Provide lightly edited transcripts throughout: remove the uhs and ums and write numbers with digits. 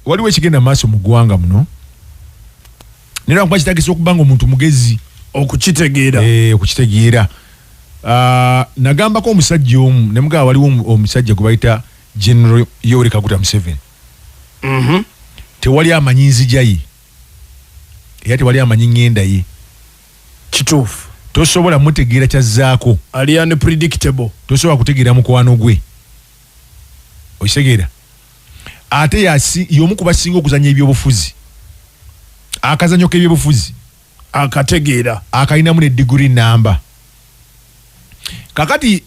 Waliwo ekigenda maaso mu ggwanga muno, naye lwakuba kitagisa okuba nga omuntu mugezi okukitegeera. Okukitegeera. Nagambako omusajja omu ne mugamba waliwo omusajja gwe bayita General Yoweri Kaguta Museveni. Tewali amanyi nzija ye era tewali amanyi ŋŋenda ye. Kituufu. Tosobola mutegeera kyazzaako. Ali unpredictable. Tosobola kutegeera mukwano gwe, okitegeera? Ate y'omu ku basinga okuzannya ebyobufuzi, akazanyo k'ebyobufuzi akategeera, akalinamu ne diguri namba. Kakati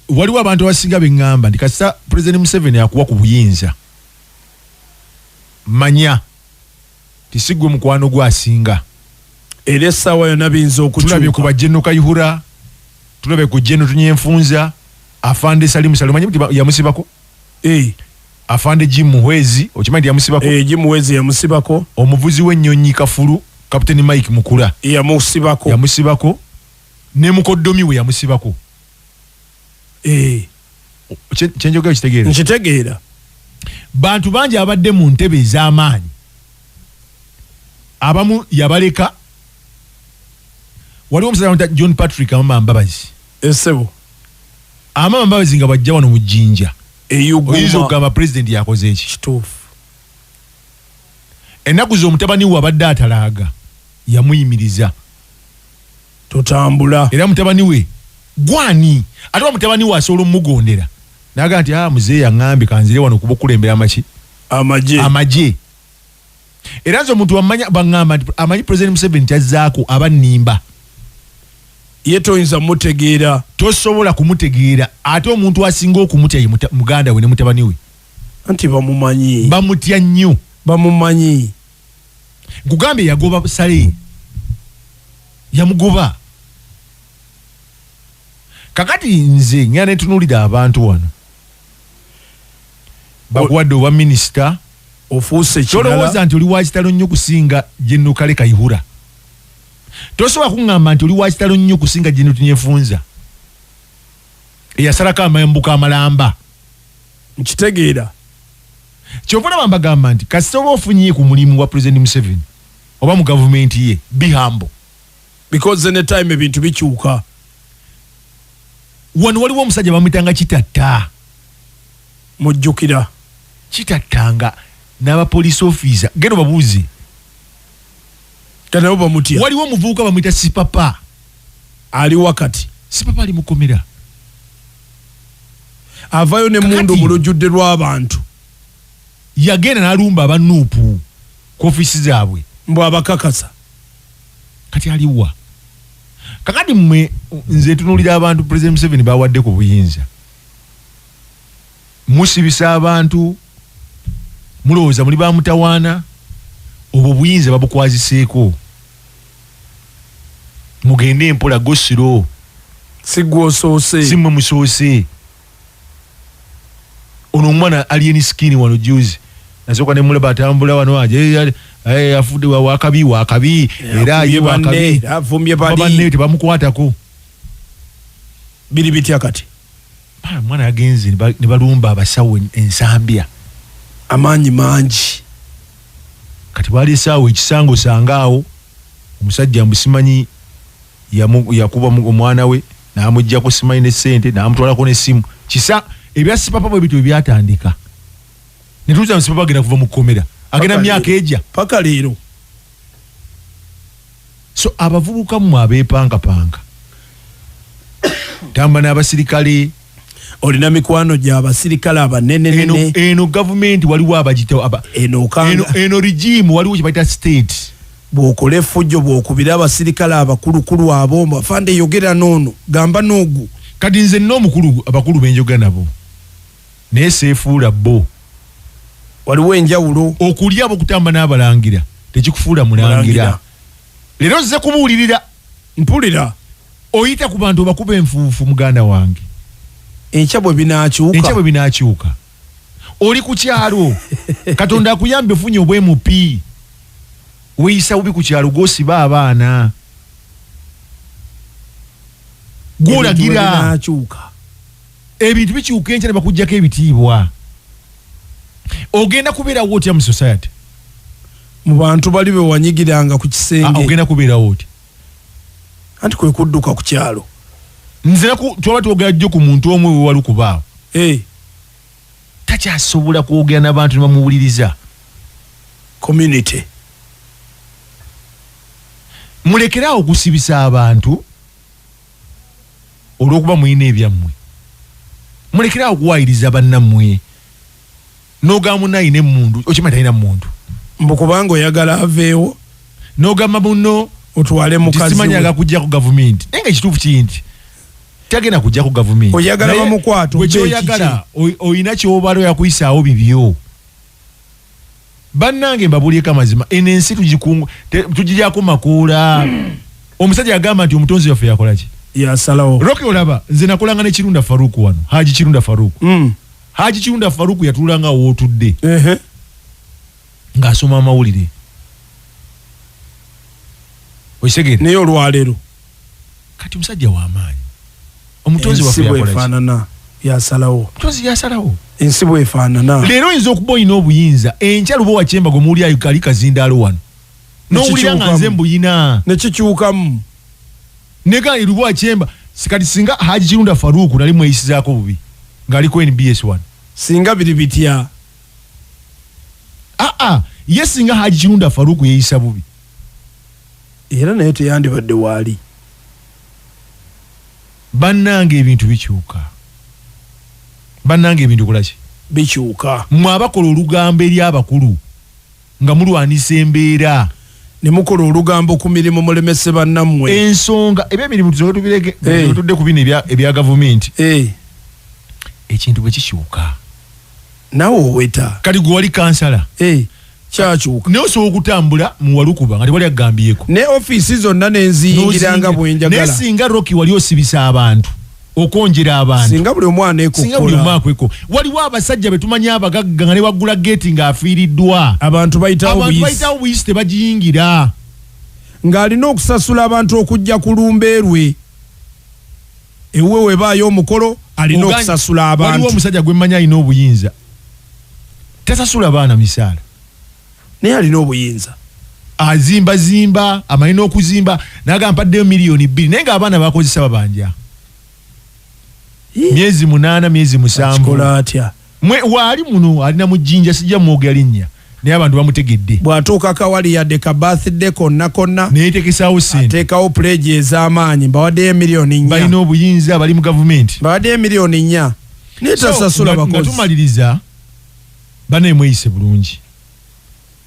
waliwo abantu abasinga beŋŋamba nti kasita President Museveni akuwa ku buyinza, manya ti si gwe mukwano gwe asinga. Era essaawa yonna biyinza Tulabye ku okukyuka. Ba General Kayihura, tulabye ku General Tinyefunza, Afande Salim Saleh, omanyi nti yamusibako? Afande Jim Muhwezi, okimanyi nti yamusibako? Jim Muhwezi yamusibako. Omuvuzi w'ennyonyi Kafulu, Captain Mike Mukula, yamusibako. Yamusibako. Ne mukoddomi we yamusibako. Kyenjogera kitegeera? Nkitegeera. Bantu bangi abadde mu ntebe ez'amaanyi, abamu yabaleka. Waliwo omusajja bamuyita John Patrick Amama Mbabazi. Esebo. Amama Mbabazi nga bwajja wano mu Jjinja, oyinza eyuguma, okugamba pulezidenti yakoze eki. Kituufu. Ennaku z'omutabani we abadde atalaaga, yamuyimiriza. Totambula. Era mutabani we gwani, ate wa mutabani we asobola omugondera naga nti, "Ah, muzeeyi aŋŋambye kanzire wano kuba okulembera amaki?" Amagye. Amagye. Era nze omuntu wamanya baŋŋamba nti amanyi President Museveni kyazzaako, aba nnimba. Ye toyinza mutegeera. Tosobola kumutegeera. Ate omuntu asinga okumutya ye muganda we ne mutabani we. Anti bamumanyi. Bamutya nnyo. Bamumanyi. Nkugambye, yagoba Saleh, yamugoba. Kakati nze ngenda netunuulira abantu wano bakuwadde obwa minisita, ofuuse tolowooza kirala. Nti oli wa kitalo nnyo kusinga General Kale Kayihura. Tosobola kuŋŋamba nti oli wa kitalo nnyo kusinga General Tinyefunza eyasalako amambuka amalamba. Nkitegeera. Kyova olaba mbagamba nti kasita oba ofunye ku mulimu gwa President Museveni oba mu gavumenti ye, be humble. Because anytime ebintu bikyuka. Wano waliwo omusajja bamuyitanga Kitatta. Mujjukira. Kitattanga n'abapoliisi officer, genda obabuuze. Nga nabo bamutya. Waliwo omuvubuka bamuyita Sipapa. Ali wakati. Sipapa ali mukomera. Avayo ne mundu Kakati- mu lujjudde lw'abantu. Yagenda n'alumba aba NUP ku ofiisi zaabwe. Mbw abakakasa. Kati aliwa? Kakati mmwe, nze ntunuulira abantu President Museveni bawadde ku buyinza, musibisa abantu, mulowooza muli bamutawaana. Obwo obuyinza babukwaziseeko, mugende empola, go slow. Si gwosoose. Si mmwe musoose. Ono omwana Alien Skin wano juzi nasooka nemulaba atambula wano aje, afudde, wakabi wakabi, era ye akubye banne, wakabi. Era avumbye bali. Banne tebamukwatako. Biri bitya kati? Mwana yagenze ne balumba abasawo ensambya. Amaanyi mangi. Kati baleesaawo ekisango sanga awo omusajja mbu simanyi yakuba omwana we n'amuggyako simanyi ne ssente n'amutwalako n'essimu. Kisa ebya Sipapa bwe bityo byatandika, ne tuuza mu Sipapa agenda kuva mu kkomera, agenda mu Paka myaka leero. ejja. Paka leero. So abavubuka mmwe abeepankapanka, tamba n'abasirikale. Olina mikwano gy'abasirikale Eno, abanenenene. Eno gavumenti waliwo abagita Eno okanga. Eno regime waliwo kye bayita state. Bw'okola effujjo, bw'okubira abasirikale abakulukulu abo, afande yogera n'ono, gamba n'ogu. Kati nze nina omukulu, abakulu benjogera nabo, naye seefuula bo. Waliwo enjawulo. Okulya abo okutamba n'abalangira tekikufuula mulangira. Mulangira. Leero nze kubuulirira. Mpulira. Oyita ku bantu obakuba enfuufu, muganda wange. Enkya bwe binaakyuka. Enkya bwe binaakyuka, oli ku kyalo, Katonda akuyambe ofunye obwa MP, weeyisa bubi ku kyalo, gwosiba abaana, gwolagira. Ebintu bwe binaakyuka. Ebintu bikyuka enkya ne bakugjako ebitiibwa. Ogenda kubeerawo otya mu society? Mu bantu bali be wanyigiranga ku kisenge. Ogenda kubeerawo otya? Anti kwe kudduka ku kyalo. Nze twaba twogera jjo ku muntu omu wewali kubaawo. Hey. Takyasobola kwogera n'abantu ne bamuwuliriza. Community. Mulekeraawo okusibisa abantu olw'okuba mulina ebyammwe. Mulekeraawo okuwaayiriza bannammwe. N'ogamba munno alina emmundu, okimanyi talina mmundu. Mbu kubanga oyagala aveewo. N'ogamba munno otwale mukazi we. Simanyi agakujja ku gavumenti. Naye nga ekituufu kiri nti tagenda kujja ku gavumenti. Oyagala bamukwate. Gwe ky'oyagala olina ky'obala oyakuyisaawo bibyo. Bannange mbabuulireko amazima, eno ensi tugiryako makoola. Omusajja yagamba nti omutonzi waffe yakola ki? Yasalawo. Rocky olaba nze nakolanga ne Kirunda Faruku wano, Haji Kirunda Faruku. Haji Kirunda Faruku yatuulanga wootudde. Ng'asoma amawulire. Okitegeera? Naye olwaleero. Kati omusajja w'amaanyi. Omutonzi waffe yakola ki? Ensi bw'efaanana yasalawo. Omutonzi yasalawo. Ensi bw'efaanana. Leero oyinza okuba olina obuyinza, enkya luba wakyemba gwe muwulira ali kazindaalo wano. N'owulira nga nze mbuyina. Ne kikyukamu. Nega luba wakyemba, kati singa Haji Kirunda Faruku nali mweyisizaako bubi ng'ali ku NBS wano. Singa biri bitya? Aa, ye singa Haji Kirunda Faruku yeeyisa bubi. Era naye teyandibadde waali. Bannange ebintu bikyuka. Bannange ebintu kola ki? Bikyuka. Mmwe abakola olugambo eri abakulu nga mulwanisa embeera. Ne mukola olugambo ku mirimu mulemese bannammwe. Ensonga eby'emirimu tusooke tubireke, tudde ku bino ebya gavumenti. Ekintu bwe kikyuka. Naawe oweta. Kati gwe wali kansala. Kyakyuka. Naye osobola okutambula mu Walukuba nga tewali akugambyeko. Ne ofiisi zonna ne nziyingira nga bwe njagala. Naye singa Rocky wali osibisa abantu, okwonjera abantu. Singa buli omu aneekokkola. Singa buli omu akweko. Waliwo abasajja be tumanyi abagagga nga ne waggula geeti ng'afiiriddwa. Abantu bayitawo Abantu buyisi. bayitawo buyisi tebagiyingira. Ng'alina okusasula abantu okujja ku lumbe lwe. Ewuwe webaayo omukolo alina okusasula abantu. Waliwo omusajja gwe mmanyi alina obuyinza. Tasasula baana misaala. Naye alina obuyinza. Azimba zimba, amanyi n'okuzimba, n'agamba mpaddeyo 2 millioni naye ng'abaana bakozesa babanja. Myezi 8, myezi 7. Akikola atya? Mwe waali muno alina mu Jjinja, sijja mwogera linnya naye abantu bamutegedde. Bw'atuuka kawali yadde ka birthday konna konna. Neyetekesaawo ssente. Ateekawo pledge ez'amaanyi, mbawaddeyo 4 miliyoni. Balina obuyinza, bali mu gavumenti. Mbawaddeyo 4 miliyoni. Naye tasasula Nga bakozi. tumaliriza, bannaye mweyise bulungi.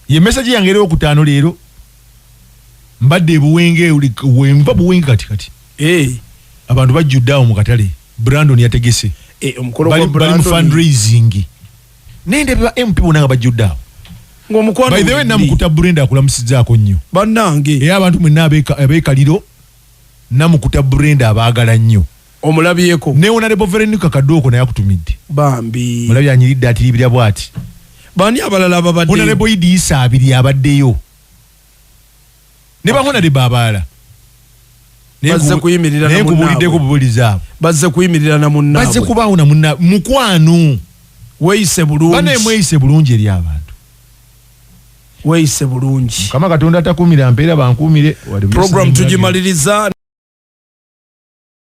Ye message yange eri okutaano leero. Mbadde Buwenge, wenva Buwenge kati kati. Abantu bajjudde awo mu katale. Brandon yategese. Omukolo Bali gwa bali mu Brandon. fundraising. Naye ndaba MP bonna nga bajjudde awo. Ng'omukwano By the way, guli. Namukuta Brenda akulamusizzaako nnyo. Bannange. Era abantu mwenna ab'ekaliro, Namukuta Brenda abaagala nnyo. Omulabyeko. Ne Honorable Veronica Kadooko naye akutumidde. Bambi. Mulabye anyiridde atiribira bw'ati. Bani abalala ababaddeyo? Honorable Idi Issa Abiri abaddeyo. Ne ba Honorable abalala. Bazze kuyimirira Naye na munnaabwe. nkubuuliddeko bubuulizi abo. Bazze kuyimirira na munnaabwe. Bazze kubaawo na munna mukwano. Weeyise bulungi. Bannaye mweyise bulungi eri abantu. Weeyise bulungi. Mukama Katonda atakuumira mpeera bankuumire. Program tugimaliriza.